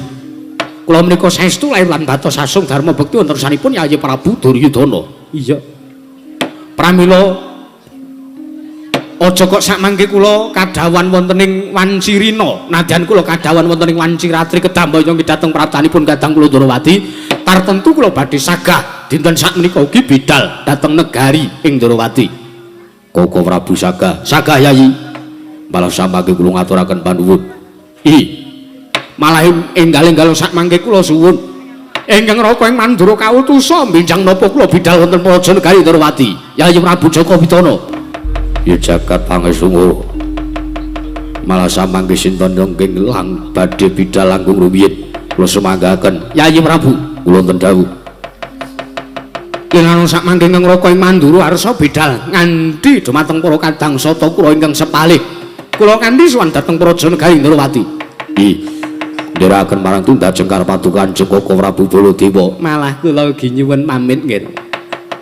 B: Kula menika saestu lair lan batos asung dharma bekti wonten sanipun Yayi Prabu Duryudana. Iya. Pramila aja kok sakmangke kula kadhawuhan wonten ing Wancirina, nadyan kula kadhawuhan wonten ing Wanciratri kedah mboyong dhateng praptanipun kadang kula Ndrawati, Tartemtu kula badhe sagah dinten sakmenika ugi bidal dhateng negari ing Ndrawati.
A: Koko Prabu sagah, sagah Yayi. Malah samangke kula ngaturaken panuwun.
B: I. Malah enggal-enggal sakmangke kula suwun. Ingkang Raka ing Mandura kautusa benjang napa kula bidal wonten praja negari Ndrawati. Yayi Prabu Jaka Pitana.
A: Ya jagat pangestu. Malah samangke sinten ingkang lang badhe bidal langkung rumiyin. Kula sumanggaken
B: Yayi Prabu.
A: Kula wonten dawuh.
B: Yen sakmangke ingkang Raka ing Mandura arsa bidal nganti dumateng para kadang sata kula ingkang sepalih. Kula kanthi sowan dhateng praja negari Ndrawati.
A: I. Ndherekaken marang tundha jengkar paduka Kanjeng Koko Prabu Baladewa.
B: Malah kula ugi nyuwun pamit nggih.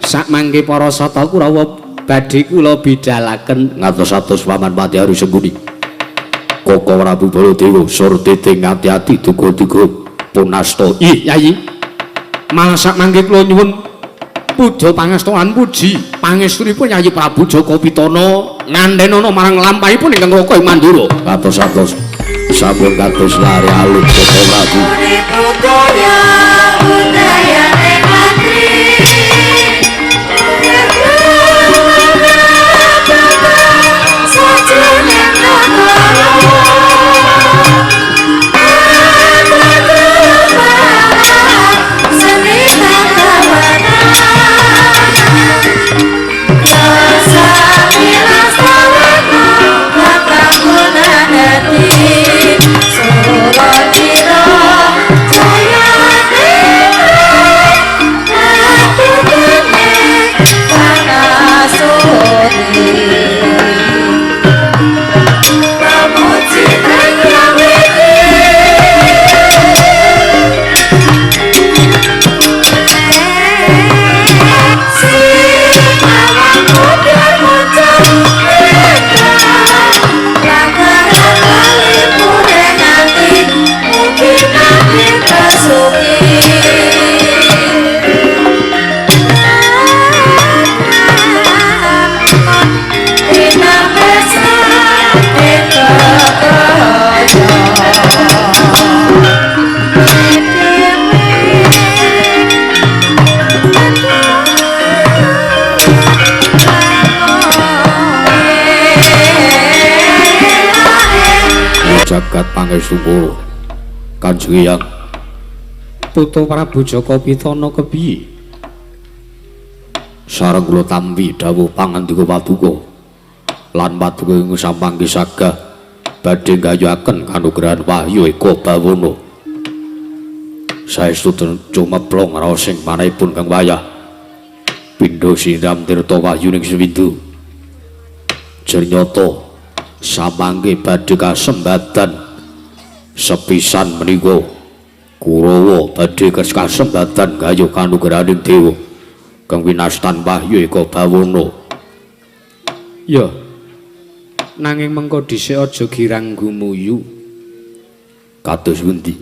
B: Sakmangke para sata Kurawa badhe kula bidalaken
A: ngatos-atos Paman Pati Aru Sengkuni. Koko Prabu Baladewa sur titing ati-ati duga-duga punasta.
B: Ih, Yayi. Malah sakmangke kula nyuwun puja pangestu lan puji pangestunipun Yayi Prabu Jaka Pitana ngandhenana marang lampahipun ingkang Raka ing Mandura.
A: Katos-atos sampun kados lare alit Koko Prabu. Jagat pangestu Kanjeng Hyang.
B: Putu Prabu Jaka Pitana kepiye?
A: Sareng kula tampi dawuh pangandika paduka lan paduka ing samangke sagah badhe nggayuhaken kanugrahan Wahyu Eka Bawana. Saestu cumeplong raos ing manahipun kang wayah pindha siram tirta wahyu ning sewindu. Jernyata samangke badhe kasembatan sepisan menika Kurawa badhe kasembatan gayuh kanugrahaning dewa kang winastan Wahyu Eka Bawana.
B: Ya, nanging mengko dhisik aja girang gumuyu.
A: Kados pundi?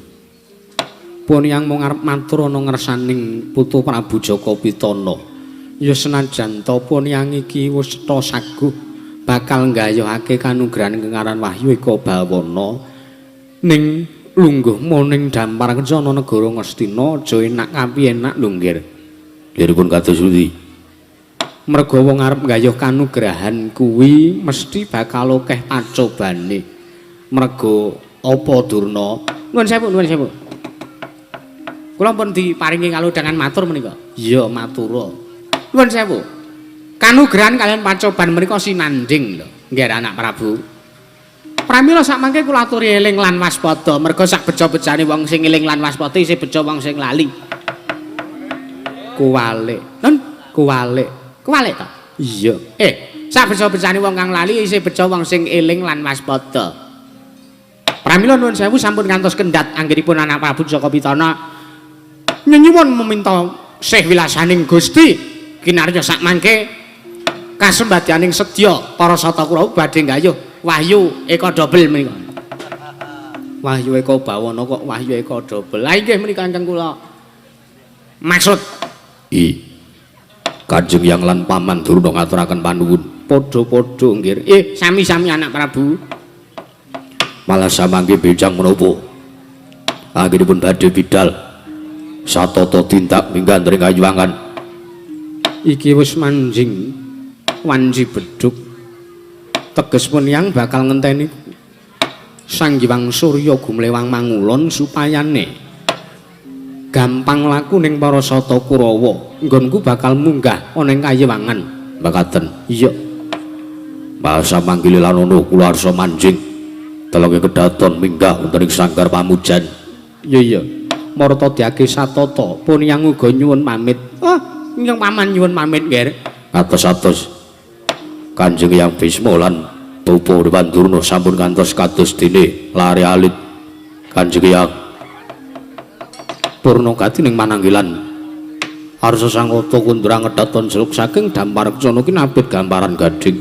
B: Pun yang mung arep matur ana ngersaning Putu Prabu Jaka Pitana. Ya senajan ta pun yang iki wis cetha saguh bakal nggayuhake kanugrahan ing aran Wahyu Eka Bawana ning lungguh ning dampar kencana negara Ngastina aja enak kapi enak lho nggir.
A: Liripun kados pundi?
B: Merga wong arep nggayuh kanugrahan kuwi mesti bakal akeh pacobane. Merga apa Durna? Nuwun sewu, nuwun sewu. Kula pun diparingi kalodhangan matur menika. Iya, matura. Nuwun sewu. Kanugrahan kalian pacoban menika sinanding lho, nggih anak Prabu. Pramila sakmangke kula aturi eling lan waspada, merga sak beja-bejane wong sing eling lan waspada isih beja wong sing lali. Kuwalik. Nun, kuwalik. Kuwalik to? Iya. Sak beja-bejane wong kang lali isih beja wong sing eling lan waspada. Pramila nuwun sewu sampun ngantos kendhat anggenipun anak Prabu Jaka Pitana nyenyuwun meminta sih wilasaning Gusti kinarya sakmangke kasembadyaning sedya para sata Kurawa badhe nggayuh Wahyu Eka Dobel menika. Wahyu Eka Bawana kok Wahyu Eka Dobel. Lah inggih menika ingkang kula maksud.
A: I. Kanjeng Hyang lan Paman Durna ngaturaken panuwun.
B: Padha-padha nggih. Sami-sami anak Prabu.
A: Malah samangke benjang menapa? Anggenipun badhe bidal Satata tindak minggah ring kayuwangan.
B: Iki wis manjing wanci bedhug. Teges pun yang bakal ngenteni Sang Hyang Surya gumlewang mangulon supayane gampang laku ning para Sata Kurawa. Nggonku bakal munggah ana ing kayiwangan.
A: Mekaten.
B: Iya.
A: Bahasa manggil lan ono kula arsa manjing. Telenge kedaton minggah wonten ing sanggar pamujan.
B: Iya iya. Marta diake satata pun yang uga nyuwun pamit. Ah, nyung paman nyuwun pamit nggih.
A: Atos-atos. Kanjeng Hyang Bisma lan Bapak Pandurna sampun kantos kados dene lare alit. Kanjeng Hyang
B: Purnagati ning mananggilan arsa sangkata kundra ngedaton seluk saking dampar kencana kinabit gamparan gading.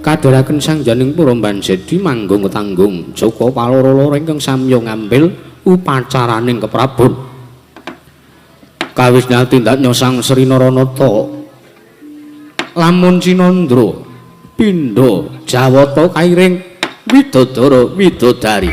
B: Kadharaken sang janing pura Banjedi manggung ketanggung Joko paloro-loro ingkang samya ngambil upacaraning keprabon. Kawisna tindaknya Sang Sri Naranata lamun cinandra pindha jawata kairing widodara widodari.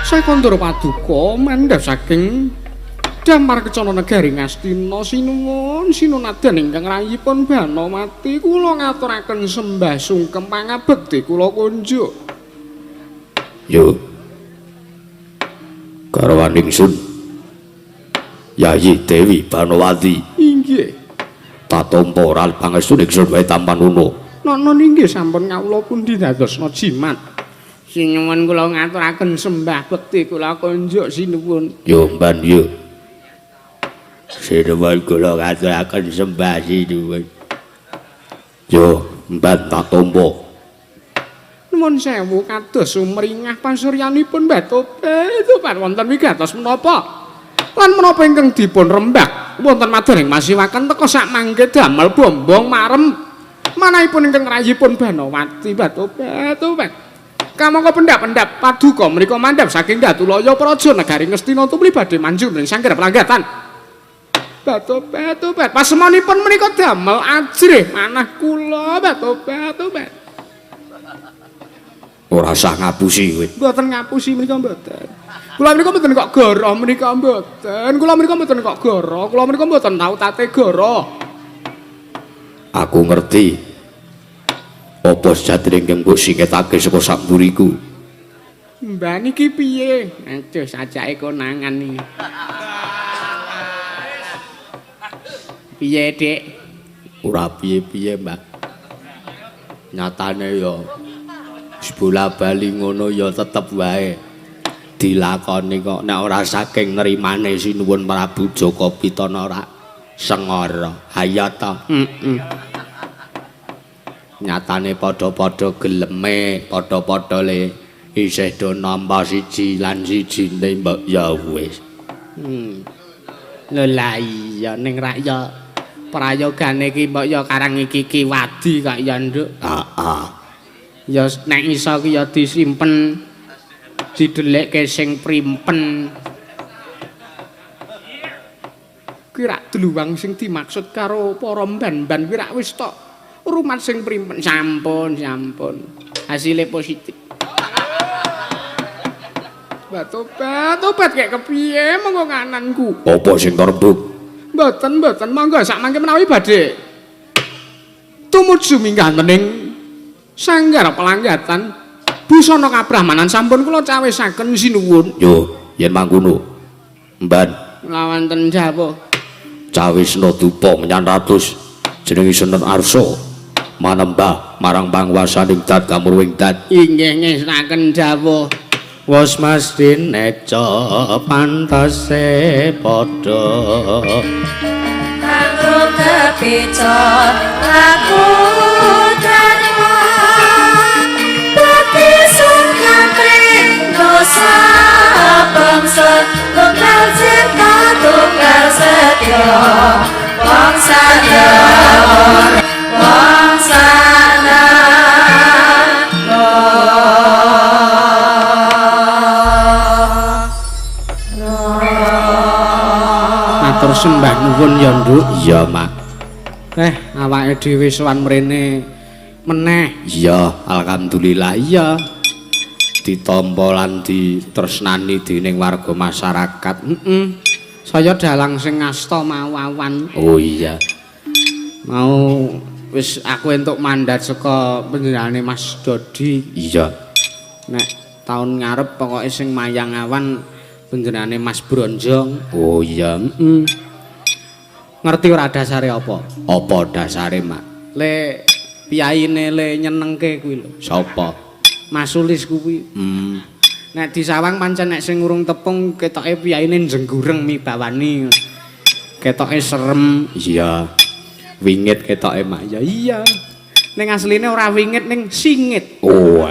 B: Sakandara paduka mandhap saking Damar Kencana negari Ngastina sinuwun sinunadan ingkang rayipun Banowati kula ngaturaken sembah sungkem pangabekti kula kunjuk.
A: Yo. Garwan ingsun Yayi Dewi Banowati.
B: Inggih.
A: Tatampa ora pangestu ingsun wae tampanuna.
B: Nono inggih sampun kawula pundi dadosna jimat. Sinuwun kula ngaturaken sembah bekti kula kunjuk sinuwun.
A: Yo mban yo. Sinuwun kula ngaturaken sembah sinuwun. Yo mban tatampa.
B: Nuwun sewu kados sumringah pasuryanipun Batope wonten wigatos menapa? Lan menapa ingkang dipun rembak wonten madaning masiwaken teka sak mangke damel bombong marem manahipun ingkang rayipun Banowati Batope. Kamangka pendhap-pendhap paduka menika mandhap saking Datulaya Praja negari Ngastina tumli badhe manjung ing sanggar pelanggatan. Batope pasemonipun menika damel ajrih manah kula Batope.
A: Ora usah ngapusi kowe.
B: Mboten ngapusi menika mboten. Kula menika mboten kok goroh menika mboten. Kula menika mboten kok goroh. Kula menika mboten tau tate goroh.
A: Aku ngerti. Apa sejatine ingkang mbok singketake saka samburiku?
B: Mbah niki piye? Aduh sajake konangan iki. Piye, Dik?
A: Ora piye-piye, Mbak. Nyatane ya bola bali ngono ya tetep wae dilakoni kok nek ora saking nrimane sinuwun Prabu Jaka Pitana ora sengara. Haya ta.
B: Heeh.
A: Nyatane padha-padha geleme, padha-padha le isih do nampa siji lan sijine mbok ya wis.
B: Lho lah iya ning rak ya prayogane iki mbok ya karang iki ki wadi kok ya, Nduk.
A: Heeh.
B: Ya nek iso ki ya disimpen didelekke sing primpen. Kuwi rak dluwang sing dimaksud karo para mban-mban kuwi rak wis tok rumat sing primpen. Sampun, sampun. Hasile positif. Batobat kek kepiye monggo ngananku.
A: Apa sing rembug?
B: Mboten, mboten monggo sak mangke menawi badhe tumuju minggah ning sanggar pelanggatan busana kabrahmanan sampun kula cawisaken sinuwun.
A: Yo, yen mangkono. Mban.
B: Wonten jawah.
A: Cawisna dupa menyang ratus jenenge Sunan Arsa manembah marang panguwasaning dat kamurwing dat.
B: Inggih ngestaken dawuh.
A: Wos masdin neca pantase padha
C: kanggo kepica laku dharma pati sungkapring dosa bangsa tunggal cinta tunggal setya wong sana wong sana.
B: Matur sembah nuwun ya, Nduk.
A: Iya, Mak.
B: Awake dhewe sowan mrene meneh.
A: Iya, alhamdulillah iya. Ditampa lan ditresnani dening warga masyarakat.
B: Heeh. Saya dalang sing ngasta mau awan.
A: Oh iya.
B: Mau wis aku entuk mandat saka panjenengane Mas Dodi.
A: Iya.
B: Nek taun ngarep pokoke sing mayang awan panjenengane Mas Bronjong.
A: Oh iya. Heeh.
B: Ngerti ora dasare apa?
A: Apa dasare, Mak?
B: Le piyaine le nyenengke kuwi lho.
A: Sapa?
B: Mas Sulis kuwi. Nek disawang pancen nek sing urung tepung ketoke piyaine jenggureng mibawani. Ketoke serem.
A: Iya. Wingit ketoke, Mak.
B: Ya iya. Ning asline ora wingit ning singit.
A: Oh.